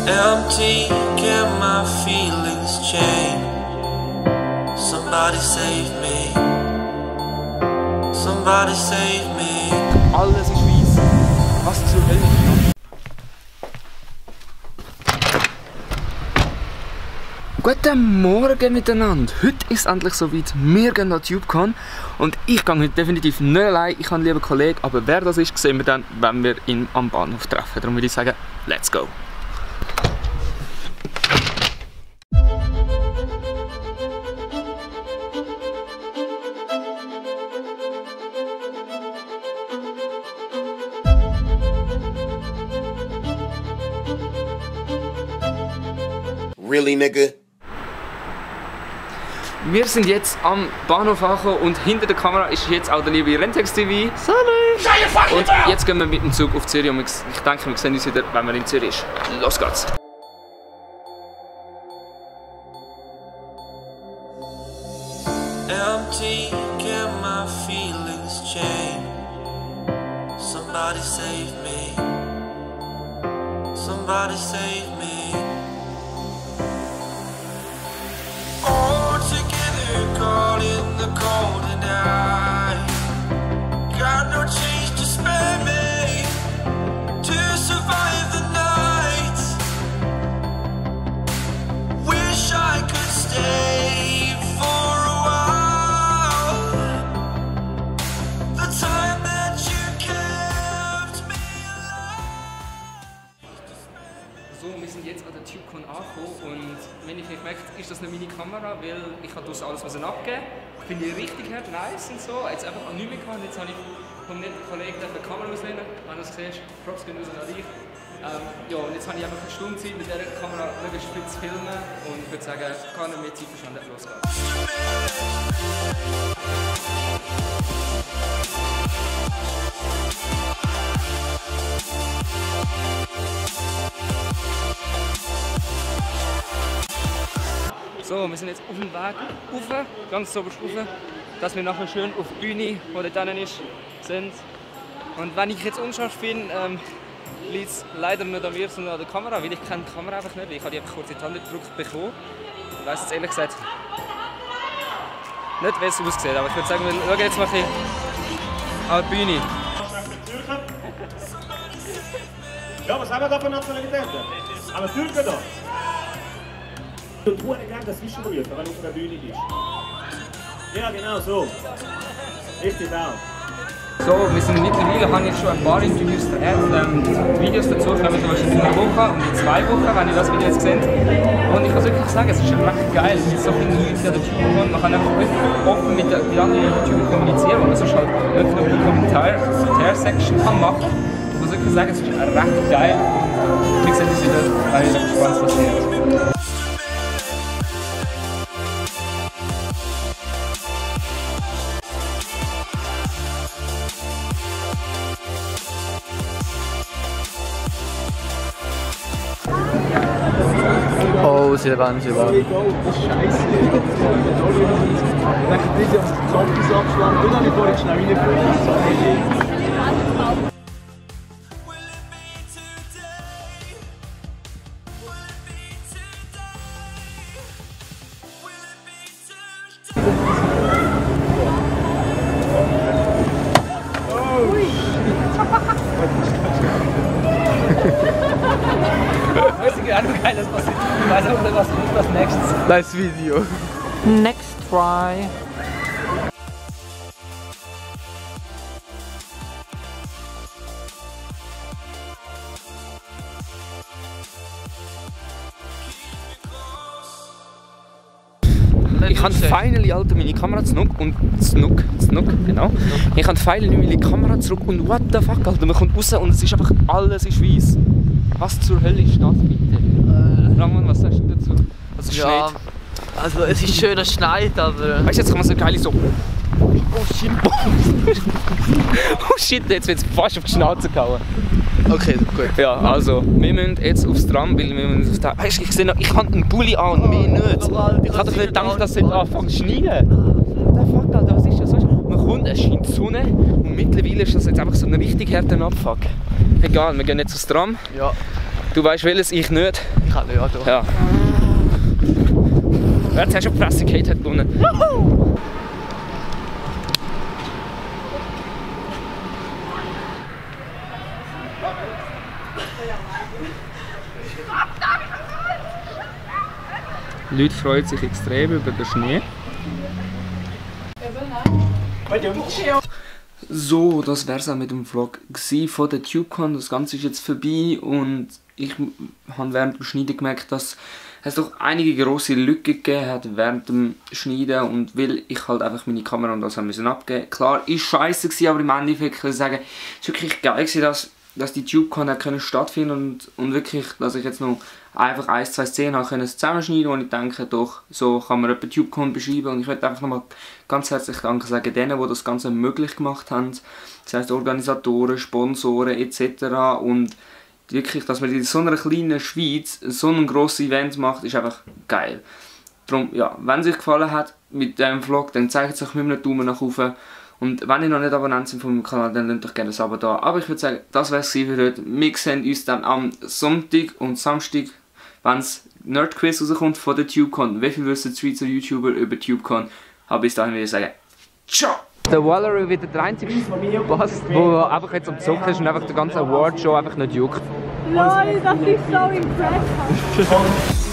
Empty, can my feelings change? Somebody save me. Somebody save me. Alles ist weiss. Was zur Hölle? Guten Morgen miteinander. Heute ist es endlich soweit. Wir gehen an TubeCon und ich gehe heute definitiv nicht allein. Ich habe einen lieben Kollegen, aber wer das ist, sehen wir dann, wenn wir ihn am Bahnhof treffen. Darum würde ich sagen, let's go! Really, nigga? Wir sind jetzt am Bahnhof angekommen und hinter der Kamera ist jetzt auch der liebe Rentex TV. Salut! Und jetzt gehen wir mit dem Zug auf Zürich und ich denke, wir sehen uns wieder, wenn wir in Zürich sind. Los geht's! Empty, can my feelings change? Somebody save me. Somebody save me. All together, caught in the cold and I got no change to spare me to survive the night. Wish I could stay for a while. The time that you kept me alive. So, wir sind jetzt an der TubeCon angekommen und wenn ich merke, ist das nicht meine Kamera, weil ich habe das alles abgeben. Finde ich richtig nice und so. Jetzt einfach an nichts mehr gehabt. Jetzt habe ich vom netten Kollegen die Kamera auslehnen. Wenn du es siehst, Props gehen raus an dich. Ja, und jetzt habe ich einfach eine Stunde Zeit, mit dieser Kamera möglichst viel zu filmen und ich würde sagen, kann nicht mehr Zeit verschwenden, losgehen. So, wir sind jetzt auf dem Weg rauf, ganz oberst rauf, dass wir nachher schön auf die Bühne, die dort drinnen ist, sind. Und wenn ich jetzt unscharf bin, liegt es leider nicht an mir, sondern an der Kamera, weil ich kenne die Kamera einfach nicht. Ich habe die einfach kurz in die Hand gedrückt bekommen. Ich weiss jetzt ehrlich gesagt nicht, wie es aussieht, aber ich würde sagen, wir schauen jetzt mal ein bisschen an die Bühne. Ja, was haben wir da für Nationalitäten? Haben wir Türken da? Und gerne das Zwischenrufen, wenn du auf der Bühne bist. Ja, genau so. Richtig auch. So, wir sind mittlerweile, habe ich schon ein paar Interviews gedreht. Die Videos dazu kommen wahrscheinlich in einer Woche und in 2 Wochen, wenn ihr das Video jetzt seht. Und ich muss wirklich sagen, es ist recht geil, mit so vielen Leuten an der TubeCon. Man kann einfach wirklich offen mit anderen YouTubern kommunizieren, wo man sonst halt nicht nur die Kommentar-Section machen kann. Ich muss wirklich sagen, es ist recht geil. Wie gesagt, es wieder, wenn ihr gespannt passiert. Oh, Silvan. Scheiße. Wenn ich diese Zombies abschlagen, dann habe ich vorhin schnell reingekommen. Ich weiß auch nicht, was nächstes. Nice Video. Next try. Ich habe finally Alter, meine Kamera zurück und genau. Ich habe finally meine Kamera zurück und what the fuck, Alter, man kommt raus und es ist einfach alles ist weiss. Was zur Hölle ist das bitte? Ramon, was sagst du dazu? Also es Ja, schneit. also es ist schön, es schneit, aber... Weißt du, jetzt kann man so geil so... Oh shit! Oh shit, jetzt wird es fast auf die Schnauze gehauen. Okay, gut. Ja, also, wir müssen jetzt aufs Tram, weil wir müssen auf den... Weißt du, ich habe einen Pulli an und mehr nicht. Ich habe doch nicht gedacht, dass es anfängt zu schneien. Der Fuck, Alter, was ist das? Weißt du, man kommt, es scheint die Sonne und mittlerweile ist das jetzt einfach so ein richtig harter Abfuck. Egal, wir gehen jetzt aufs Tram. Ja. Du weißt welches, ich nicht. Ich kann nicht, also. Ja. Jetzt hast du die Fresse, Kate hat gewonnen. Die Leute freuen sich extrem über den Schnee. So, das wär's auch mit dem Vlog von der TubeCon. Das Ganze ist jetzt vorbei und ich habe während dem Schneiden gemerkt, dass es doch einige grosse Lücken gegeben hat während dem Schneiden und weil ich halt einfach meine Kamera und das abgeben musste. Klar, ist scheiße gewesen, aber im Endeffekt kann ich sagen, es war wirklich geil gewesen, dass die TubeCon stattfinden und wirklich, dass ich jetzt noch einfach 1-2 Szenen zusammenschneiden konnte, und ich denke, doch, so kann man etwa TubeCon beschreiben. Und ich möchte einfach nochmal ganz herzlich Danke sagen denen, die das Ganze möglich gemacht haben. Das heisst Organisatoren, Sponsoren etc. Und wirklich, dass man in so einer kleinen Schweiz so ein grosses Event macht, ist einfach geil. Darum, ja, wenn es euch gefallen hat mit diesem Vlog, dann zeigt es euch mit einem Daumen nach oben. Und wenn ihr noch nicht Abonnent sind von meinem Kanal, dann lasst doch gerne ein Abo da. Aber ich würde sagen, das wäre es für heute. Wir sehen uns dann am Sonntag und Samstag, wenn das Nerdquiz rauskommt von der TubeCon. Wie viel wissen die Schweizer YouTuber über TubeCon? Aber bis dahin würde ich sagen, ciao! Der Valerie wird der einzige Bass, der einfach jetzt am Zocken ist und einfach die ganze Award-Show einfach nicht juckt. Lol, das ist so impressive.